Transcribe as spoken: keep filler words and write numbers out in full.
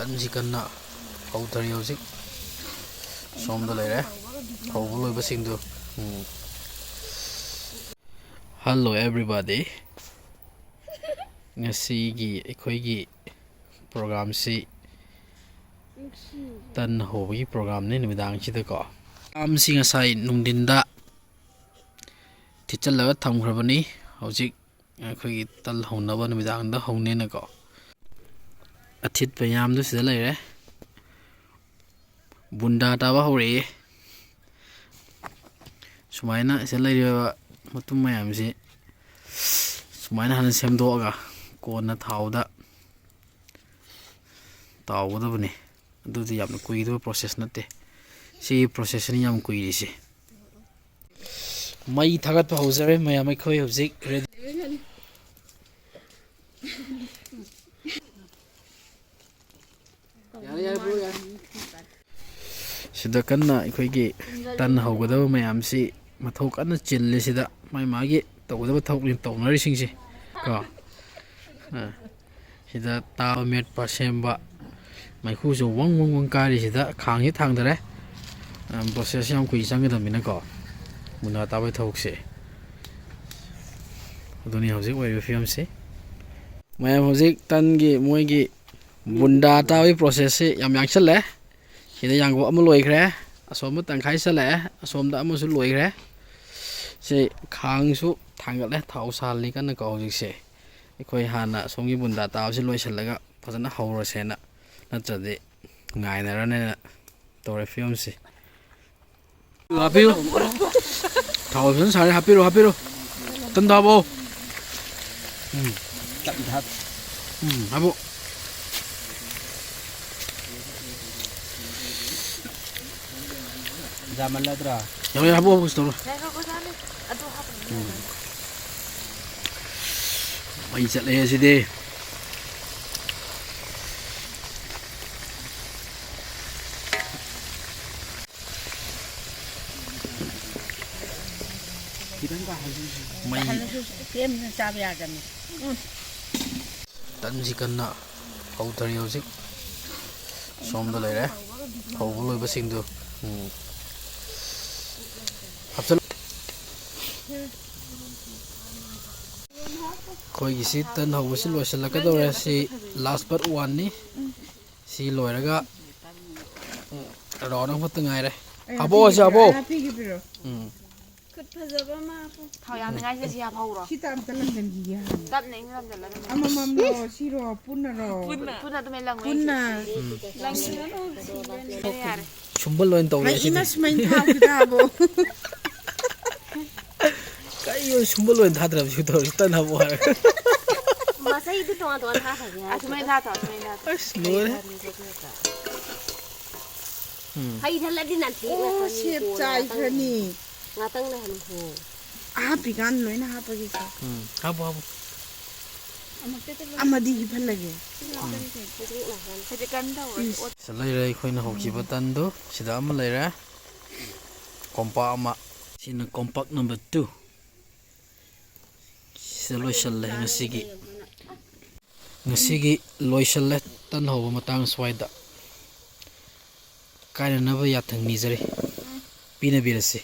ꯇꯟꯁꯤ ꯀꯟꯅ ꯍꯧꯊꯔꯤ ꯍꯧꯖꯤꯛ꯫ ꯁꯣꯝꯗ ꯂꯩꯔꯦ ꯍꯧꯕ ꯂꯣꯏꯕꯁꯤꯡꯗꯨ꯫ ꯎꯝ꯫ Hello everybody, ꯉꯁꯤꯒꯤ ꯑꯩꯈꯣꯏꯒꯤ ꯄ꯭ꯔꯣꯒꯥꯝꯁꯤ ꯇꯟ ꯍꯧꯕꯒꯤ ꯄ꯭ꯔꯣꯒꯥꯝꯅꯤ ꯅꯨꯃꯤꯗꯥꯡꯁꯤꯗꯀꯣ꯫ ꯄ꯭ꯔꯣꯒꯥꯝꯁꯤ ꯉꯁꯥꯏ ꯅꯨꯡꯊꯤꯟꯗ ꯊꯤꯠꯆꯜꯂꯒ ꯊꯝꯈ꯭ꯔꯕꯅꯤ꯫ ꯍꯧꯖꯤꯛ ꯑꯩꯈꯣꯏꯒꯤ ꯇꯜ ꯍꯧꯅꯕ ꯅꯨꯃꯤꯗꯥꯡꯗ ꯍꯧꯅꯦꯅꯀꯣ꯫ ꯑꯊꯤꯠꯄ ꯌꯥꯝꯗꯨ ꯁꯤꯗ ꯂꯩꯔꯦ꯫ ꯕꯨꯟꯗꯥ ꯇꯥꯕ ꯍꯧꯔꯛꯑꯦ꯫ ꯁꯨꯃꯥꯏꯅ ꯁꯤꯗ ꯂꯩꯔꯤꯕ ꯃꯇꯨꯝ ꯃꯌꯥꯝꯁꯤ ꯁꯨꯃꯥꯏꯅ ꯍꯥꯟꯅ ꯁꯦꯝꯗꯣꯛꯑꯒ ꯀꯣꯟꯅ ꯊꯥꯎꯗ ꯇꯥꯎꯒꯗꯕꯅꯤ꯫ ꯑꯗꯨꯗꯤ ꯌꯥꯝꯅ ꯀꯨꯏꯒꯗꯕ ꯄ꯭ꯔꯣꯁꯦꯁ ꯅꯠꯇꯦ꯫ ꯁꯤꯒꯤ ꯄ꯭ꯔꯣꯁꯦꯁꯁꯤꯅ ꯌꯥꯝ ꯀꯨꯏꯔꯤꯁꯦ꯫ ꯃꯩ ꯊꯥꯒꯠꯄ ꯍꯧꯖꯔꯦ ꯃꯌꯥꯝ, ꯑꯩꯈꯣꯏ ꯍꯧꯖꯤꯛ ꯔꯦꯗꯤ꯫ ꯌꯥꯔꯦ, ꯌꯥꯔꯦ, ꯕ꯭ꯔꯣ, ꯌꯥꯔꯦ꯫ ꯁꯤꯗ ꯀꯟꯅ ꯑꯩꯈꯣꯏꯒꯤ ꯇꯟ ꯍꯧꯒꯗꯕ ꯃꯌꯥꯝꯁꯤ ꯃꯊꯧ ꯀꯟꯅ ꯆꯤꯜꯂꯤ꯫ ꯁꯤꯗ ꯃꯥꯒꯤ ꯃꯥꯒꯤ ꯇꯧꯒꯗꯕ ꯊꯕꯛꯅꯤ ꯇꯧꯅꯔꯤꯁꯤꯡꯁꯤ ꯀꯣ꯫ ꯑꯥ꯫ ꯁꯤꯗ ꯇꯥꯕ ꯃꯦꯠꯄ ꯁꯦꯝꯕ, ꯃꯩꯈꯨꯁꯨ ꯋꯪ ꯋꯪ ꯋꯪ ꯀꯥꯔꯤꯁꯤꯗ ꯈꯥꯡꯁꯤ ꯊꯥꯡꯗꯔꯦ꯫ ꯄ꯭ꯔꯣꯁꯦꯁ ꯌꯥꯝ ꯀꯨꯏ ꯆꯪꯒꯗꯕꯅꯤꯅꯀꯣ, ꯕꯨꯟꯗꯥ ꯇꯥꯕꯒꯤ ꯊꯕꯛꯁꯦ꯫ ꯑꯗꯨꯅꯤ ꯍꯧꯖꯤꯛ ꯑꯣꯏꯔꯤꯕ ꯐꯤꯕꯝꯁꯤ꯫ ꯃꯌꯥꯝ ꯍꯧꯖꯤꯛ ꯇꯟꯒꯤ ꯃꯣꯏꯒꯤ ꯕꯨꯟꯗꯥ ꯇꯥꯕꯒꯤ ꯄ꯭ꯔꯣꯁꯦꯁꯁꯤ ꯌꯥꯝ ꯌꯥꯡꯁꯜꯂꯦ꯫ ꯁꯤꯗ ꯌꯥꯡꯀꯣꯛ ꯑꯃ ꯂꯣꯏꯈ꯭ꯔꯦ, ꯑꯁꯣꯝꯗ ꯇꯪꯈꯥꯏ ꯆꯜꯂꯛꯑꯦ, ꯑꯁꯣꯝꯗ ꯑꯃꯁꯨ ꯂꯣꯏꯈ꯭ꯔꯦ꯫ ꯁꯤ ꯈꯥꯡꯁꯨ ꯊꯥꯡꯒꯠꯂꯦ, ꯊꯥꯎ ꯁꯥꯍꯜꯂꯤ ꯀꯟꯅ ꯀꯣ ꯍꯧꯖꯤꯛꯁꯦ꯫ ꯑꯩꯈꯣꯏ ꯍꯥꯟꯅ ꯑꯁꯣꯝꯒꯤ ꯕꯨꯟꯗꯥ ꯇꯥꯕꯁꯤ ꯂꯣꯏꯁꯤꯜꯂꯒ ꯐꯖꯅ ꯍꯧꯔꯁꯦꯅ, ꯅꯠꯇ꯭ꯔꯗꯤ ꯉꯥꯏꯅꯔꯅꯦꯅ ꯇꯧꯔꯦ ꯐꯤꯕꯝꯁꯤ꯫ ꯍꯥꯞꯄꯤꯌꯨ꯫ ꯊꯥꯎ ꯐꯖꯅ ꯁꯥꯔꯦ, ꯍꯥꯞꯄꯤꯔꯣ, ꯍꯥꯞꯄꯤꯔꯣ꯫ ꯇꯟ ꯊꯥꯕꯣ꯫ ꯎꯝ꯫ ꯇꯞꯅ ꯊꯥ꯫ ꯎꯝ, ꯍꯥꯞꯄꯣ꯫ ꯌꯥꯝꯃꯜꯂꯗ꯭ꯔꯥ? ꯌꯥꯔꯦ, ꯍꯥꯞꯄꯣ, ꯍꯥꯞꯄꯣ, ꯀꯩꯁꯨ ꯇꯧꯔꯣꯏ꯫ ꯉꯥꯏꯈꯣꯀꯣ, ꯆꯥꯅꯤ꯫ ꯑꯗꯨ ꯍꯥꯞꯄ ꯎꯝ꯫ ꯃꯩ ꯆꯠꯂꯦ ꯁꯤꯗꯤ꯫ ꯃꯩ ꯀꯦꯝꯅ ꯆꯥꯕ ꯌꯥꯗꯕꯅꯤ꯫ ꯎꯝ꯫ ꯇꯟꯁꯤ ꯀꯟꯅ ꯍꯧꯊꯔꯤ ꯍꯧꯖꯤꯛ꯫ ꯁꯣꯝꯗ ꯂꯩꯔꯦ꯫ ꯍꯧꯕ ꯂꯣꯏꯕꯁꯤꯡꯗꯨ꯫ ꯎꯝ꯫ ꯍꯥꯞꯆꯜ-, ꯑꯩꯈꯣꯏꯒꯤꯁꯤ ꯇꯟ ꯍꯧꯕꯁꯤ ꯂꯣꯏꯁꯤꯜꯂꯛꯀꯗꯧꯔꯦ꯫ ꯁꯤ last but one ꯅꯤ꯫ ꯁꯤ ꯂꯣꯏꯔꯒ, ꯎꯝ, round ꯑꯃꯈꯛꯇ ꯉꯥꯏꯔꯦ꯫ ꯑꯩ ꯍꯥꯄꯛꯑꯣ, ꯁꯤ ꯍꯥꯄꯤꯒꯦ ꯍꯥꯄꯛꯑꯣ꯫ ꯄꯤꯔꯣ, ꯑꯩ ꯍꯥꯄꯤꯒꯦ ꯄꯤꯔꯣ꯫ ꯎꯝ꯫ ꯈꯨꯠ ꯐꯖꯕ ꯑꯃ ꯍꯥꯞꯄꯣ꯫ ꯊꯥꯎ ꯌꯥꯝꯅꯉꯥꯏꯁꯦ ꯁꯤ ꯍꯥꯞꯍꯧꯔꯣ꯫ ꯁꯤꯇ ꯑꯝꯇ ꯂꯪꯁꯤꯟꯈꯤꯒꯦ ꯍꯥꯟꯅ꯫ ꯇꯞꯅ ꯏꯪ ꯂꯪꯁꯤꯜꯂꯒ ꯑꯗꯨꯝ ꯑꯃꯃꯝꯂꯣ, ꯁꯤꯔꯣ, ꯄꯨꯟꯅꯔꯣ? ꯄꯨꯟꯅ꯫ ꯄꯨꯟꯅ ꯑꯗꯨꯝ ꯂꯪꯉꯣ꯫ ꯄꯨꯟꯅ꯫ ꯎꯝ꯫ ꯂꯪꯁꯤꯜꯂꯒ ꯑꯗꯨꯝ ꯁꯤꯔꯅꯤ꯫ ꯌꯥꯔꯦ꯫ ꯁꯨꯝꯕ ꯂꯣꯏ ꯇꯧꯔꯦ ꯀꯩꯒꯤꯅ ꯁꯤꯗꯤ꯫ ꯁꯨꯃꯥꯏꯅ ꯊꯥꯎꯁꯤ ꯊꯥꯕꯣ? ꯀꯩꯅꯣ ꯁꯨꯝꯕ ꯂꯣꯏ ꯊꯥꯗ꯭ꯔꯕꯁꯨ ꯇꯧꯔꯤ ꯇꯟ ꯍꯥꯞꯄꯣ ꯍꯥꯏꯔꯒ꯫ ꯃꯆꯩꯗꯨ ꯇꯣꯉꯥꯟ ꯇꯣꯉꯥꯟ ꯊꯥꯈ꯭ꯔꯒꯦ ꯍꯥꯏꯔꯣ? ꯑꯁꯨꯃꯥꯏꯅ ꯊꯥꯊꯣꯛꯑꯣ, ꯑꯁꯨꯃꯥꯏꯅ ꯊꯥꯊꯣꯛꯑꯣ꯫ ꯑꯁ, ꯂꯣꯏꯔꯦ꯫ ꯎꯝ꯫ ꯍꯩ ꯊꯜꯂꯗꯤ ꯅꯥꯟꯊꯦꯛ ꯑꯣ, ꯅꯥꯟꯊꯣꯛꯑꯅꯤ, ꯁꯦꯞ ꯀꯣꯟꯅ ꯆꯥꯏꯈ꯭ꯔꯅꯤ꯫ ꯉꯥꯛꯇꯪ ꯂꯩꯍꯟꯈꯣ꯫ ꯑꯍꯥꯞꯄꯤꯀꯥꯟ ꯂꯣꯏꯅ ꯍꯥꯞꯄꯒꯦꯀꯣ꯫ ꯎꯝ, ꯍꯥꯞꯄꯣ, ꯍꯥꯞꯄꯣ꯫ ꯑꯃꯗꯤ ꯍꯤꯞꯍꯜꯂꯒꯦ꯫ ꯍꯧꯖꯤꯛ ꯅꯥꯀꯟ꯫ ꯁꯤꯗ ꯂꯩꯔꯦ ꯑꯩꯈꯣꯏꯅ ꯍꯧꯈꯤꯕ ꯇꯟꯗꯨ꯫ ꯁꯤꯗ ꯑꯃ ꯂꯩꯔꯦ꯫ ꯀꯣꯝꯄꯥꯛ ꯑꯃ꯫ ꯁꯤꯅ ꯀꯣꯝꯄꯥꯛ number two꯫ ꯁꯤꯗ ꯂꯣꯏꯁꯜꯂꯦ ꯉꯁꯤꯒꯤ꯫ ꯉꯁꯤꯒꯤ ꯂꯣꯏꯁꯜꯂꯦ ꯇꯟ ꯍꯧꯕ ꯃꯇꯥꯡ ꯁ꯭ꯋꯥꯏꯗ꯫ ꯀꯥꯏꯅꯅꯕ ꯌꯥꯊꯪ ꯅꯤꯖꯔꯤ꯫ ꯄꯤꯅꯕꯤꯔꯁꯤ꯫